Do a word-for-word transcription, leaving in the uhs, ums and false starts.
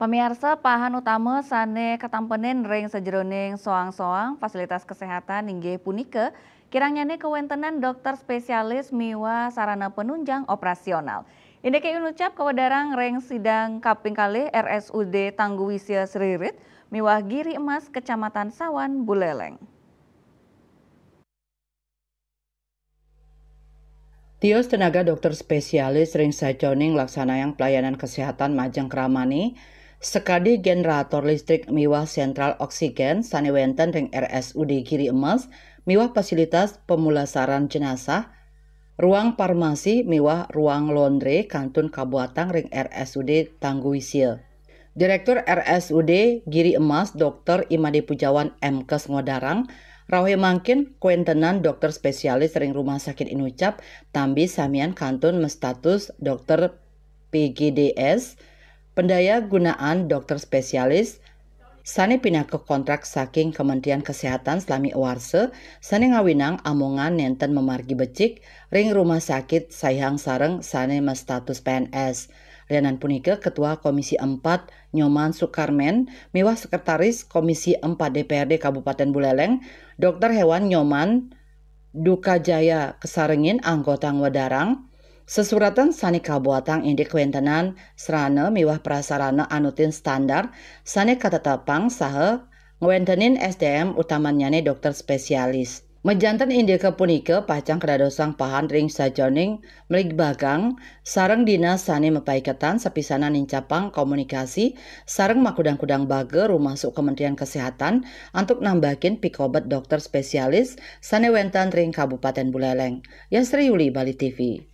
Pamiarsa, pahan utama sané katampenin ring sajeroning soang-soang fasilitas kesehatan inggih punika, kirangnyane kawéntenan dokter spesialis miwah sarana penunjang operasional. Indike inucap kawedarang ring sidang kaping kalih R S U D Tangguwisya Sririt miwah Giri Emas Kecamatan Sawan, Buleleng. Tios tenaga dokter spesialis ring sajeroning nglaksanayang pelayanan kesehatan majeng kramane, sakadi generator listrik miwah sentral oksigen sané wénten ring R S U D Giri Emas miwah fasilitas pemulasaran jenazah, ruang farmasi miwah ruang laundry kantun kabuatang ring R S U D Tangguwisya. Direktur R S U D Giri Emas, Dokter Imade Pujawan M Kes ngodarang, rauh mangkin kawéntenan dokter spesialis ring rumah sakit inucap tambi samian kantun mastatus dokter P G D S, pendaya gunaan dokter spesialis, sané pinaka kontrak saking Kementerian Kesehatan salami awarsa, sané ngawinang amongan nénten mamargi becik ring rumah sakit saihang sareng sané mastatus P N S. Lianan punika, Ketua Komisi empat Nyoman Sukarmen miwah Sekretaris Komisi empat D P R D Kabupaten Buleleng, Dokter Hewan Nyoman Dukajaya kasarengin anggota ngwedarang, sesuratan sané kabuatang indik kawéntenan sarana miwah prasarana anutin standar sané katetepang saha ngwéntenin S D M utamannyane dokter spesialis. Majanten indika punika pacang kadadosang pahan ring sajeroning mligbagang sareng dinas sané mapaiketan sapisanan nincapang komunikasi sareng makudang-kudang baga rumasuk Kementerian Kesehatan antuk nambahin pikobet dokter spesialis sané wénten ring Kabupaten Buleleng. Yasri Yuli, Bali T V.